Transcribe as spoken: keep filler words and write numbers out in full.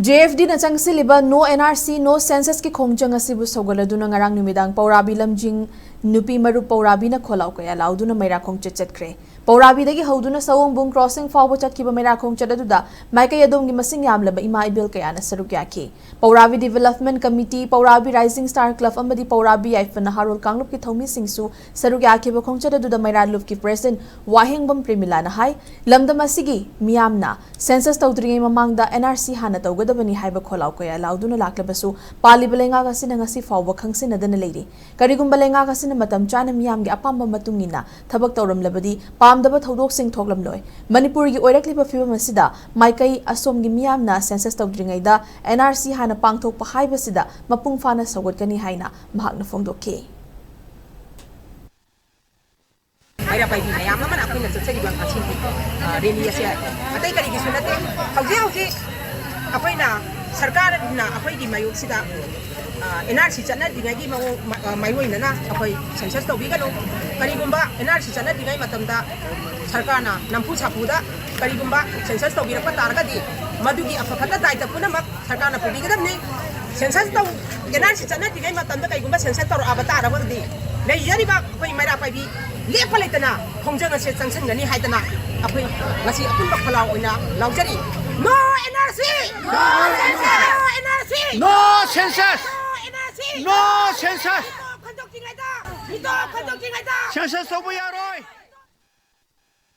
J F ꯗꯤꯅ ꯆꯪꯁꯤꯜꯂꯤꯕ No N R C, No Census ꯀꯤ ꯈꯣꯡꯖꯪ ꯑꯁꯤꯕꯨ ꯁꯧꯒꯠꯂꯗꯨꯅ ꯉꯔꯥꯡ ꯅꯨꯃꯤꯗꯥꯡ ꯄꯧꯔꯥꯕꯤ ꯂꯝꯖꯤꯡ ꯅꯨꯄꯤ ꯃꯔꯨꯞ ꯄꯧꯔꯥꯕꯤꯅ ꯈꯣꯜꯂꯥꯎ ꯀꯌꯥ ꯂꯥꯎꯗꯨꯅ ꯃꯩꯔꯥ ꯈꯣꯡꯆꯠ ꯆꯠꯈ꯭ꯔꯦ꯫ ꯄꯧꯔꯥꯕꯤꯗꯒꯤ ꯍꯧꯗꯨꯅ ꯁꯑꯣꯡꯕꯨꯡ crossing ꯐꯥꯎꯕ ꯆꯠꯈꯤꯕ ꯃꯩꯔꯥ ꯈꯣꯡꯆꯠ ꯑꯗꯨꯗ ꯃꯥꯏꯀꯩ ꯑꯗꯣꯝꯒꯤ ꯃꯁꯤꯡ ꯌꯥꯝꯂꯕ ꯏꯃꯥ ꯏꯕꯦꯜ ꯀꯌꯥꯅ ꯁꯔꯨꯛ ꯌꯥꯈꯤ꯫ ꯄꯧꯔꯥꯕꯤ Development Committee, ꯄꯧꯔꯥꯕꯤ Rising Star Club ꯑꯃꯗꯤ ꯄꯧꯔꯥꯕꯤ ꯌꯥꯏꯐ ꯅꯍꯥꯔꯣꯜ ꯀꯥꯡꯂꯨꯞꯀꯤ ꯊꯧꯃꯤꯁꯤꯡꯁꯨ ꯁꯔꯨꯛ ꯌꯥꯈꯤꯕ ꯈꯣꯡꯆꯠ ꯑꯗꯨꯗ ꯃꯩꯔꯥ ꯂꯨꯞꯀꯤ President ꯋꯥꯍꯦꯡꯕꯝ ꯄ꯭ꯔꯦꯃꯤꯂꯥꯅ ꯍꯥꯏ, ꯂꯝꯗꯝ ꯑꯁꯤꯒꯤ ꯃꯤꯌꯥꯝꯅ census ꯇꯧꯗ꯭ꯔꯤꯉꯩ ꯃꯃꯥꯡꯗ N R C ꯍꯥꯟꯅ ꯇꯧꯒꯗꯕꯅꯤ ꯍꯥꯏꯕ ꯈꯣꯜꯂꯥꯎ ꯀꯌꯥ ꯂꯥꯎꯗꯨꯅ ꯂꯥꯛꯂꯕꯁꯨ, ꯄꯥꯜꯂꯤꯕ ꯂꯩꯉꯥꯛ ꯑꯁꯤꯅ ꯉꯁꯤ ꯐꯥꯎꯕ ꯈꯪꯁꯤꯟꯅꯗꯅ ꯂꯩꯔꯤ꯫ ꯀꯔꯤꯒꯨꯝꯕ ꯂꯩꯉꯥꯛ ꯑꯁꯤꯅ ꯃꯇꯝ ꯆꯥꯅ ꯃꯤꯌꯥꯝꯒꯤ ꯑꯄꯥꯝꯕ ꯃꯇꯨꯡ ꯏꯟꯅ ꯊꯕꯛ ꯇꯧꯔꯝꯂꯕꯗꯤ, ꯄꯥꯝꯗꯕ ꯊꯧꯗꯣꯛꯁꯤꯡ ꯊꯣꯛꯂꯝꯂꯣꯏ꯫ ꯃꯅꯤꯄꯨꯔꯒꯤ ꯑꯣꯏꯔꯛꯂꯤꯕ ꯐꯤꯕꯝ ꯑꯁꯤꯗ ꯃꯥꯏꯀꯩ ꯑꯁꯣꯝꯒꯤ ꯃꯤꯌꯥꯝꯅ census ꯇꯧꯗ꯭ꯔꯤꯉꯩꯗ N R C ꯍꯥꯟꯅ ꯄꯥꯡꯊꯣꯛꯄ ꯍꯥꯏꯕꯁꯤꯗ ꯃꯄꯨꯡ ꯐꯥꯅ ꯁꯧꯒꯠꯀꯅꯤ ꯍꯥꯏꯅ ꯃꯍꯥꯛꯅ ꯐꯣꯡꯗꯣꯛꯈꯤ꯫ ꯃꯩꯔꯥ ꯄꯥꯏꯕꯤ ꯃꯌꯥꯝ ꯑꯃꯅ ꯑꯩꯈꯣꯏꯅ ꯆꯠꯆꯔꯤꯕ ꯉꯁꯤꯒꯤ, ꯑ, rally ꯑꯁꯦ ꯑꯇꯩ ꯀꯔꯤꯒꯤꯁꯨ ꯅꯠꯇꯦ꯫ ꯍꯧꯖꯤꯛ ꯍꯧꯖꯤꯛ ꯑꯩꯈꯣꯏꯅ, ꯁꯔꯀꯥꯔꯅ ꯑꯩꯈꯣꯏꯒꯤ ꯃꯥꯌꯣꯛꯁꯤꯗ, ꯑ, N R C ꯆꯠꯅꯗ꯭ꯔꯤꯉꯩꯒꯤ ꯃꯑꯣꯡ, ꯃ-, ꯑ, ꯃꯥꯏꯑꯣꯏꯅꯅ ꯑꯩꯈꯣꯏ census ꯇꯧꯕꯤꯒꯅꯨ꯫ ꯀꯔꯤꯒꯨꯝꯕ N R C ꯆꯠꯅꯗ꯭ꯔꯤꯉꯩ ꯃꯇꯝꯗ ꯁꯔꯀꯥꯔꯅ ꯅꯝꯐꯨ ꯁꯥꯐꯨꯗ ꯀꯔꯤꯒꯨꯝꯕ census ꯇꯧꯕꯤꯔꯛꯄ ꯇꯥꯔꯒꯗꯤ, ꯃꯗꯨꯒꯤ ꯑꯐ ꯐꯠꯇ ꯗꯥꯏꯇ ꯄꯨꯝꯅꯃꯛ ꯁꯔꯀꯥꯔꯅ ꯄꯨꯕꯤꯒꯗꯕꯅꯤ꯫ Census ꯇꯧ-, N R C ꯆꯠꯅꯗ꯭ꯔꯤꯉꯩ ꯃꯇꯝꯗ ꯀꯩꯒꯨꯝꯕ census ꯇꯧꯔꯛꯑꯕ ꯇꯥꯔꯒꯗꯤ, ꯂꯩꯖꯔꯤꯕ ꯑꯩꯈꯣꯏ ꯃꯩꯔꯥ ꯄꯥꯏꯕꯤ ꯂꯦꯞꯄ ꯂꯩꯇꯅ ꯈꯣꯡꯖꯪ ꯑꯁꯦ ꯆꯪꯁꯤꯟꯒꯅꯤ ꯍꯥꯏꯗꯅ ꯑꯩꯈꯣꯏ ꯉꯁꯤ ꯑꯄꯨꯟꯕ ꯈꯣꯜꯂꯥꯎ ꯑꯣꯏꯅ ꯂꯥꯎꯖꯔꯤ꯫ No N R C! No N R C! No census! No N R C! No census! ꯃꯤꯇꯣꯞ ꯈꯟꯗꯣꯛꯇ꯭ꯔꯤꯉꯩꯗ, ꯃꯤꯇꯣꯞ ꯈꯟꯗꯣꯛꯇ꯭ꯔꯤꯉꯩꯗ census ꯇꯧꯕ ꯌꯥꯔꯣꯏ!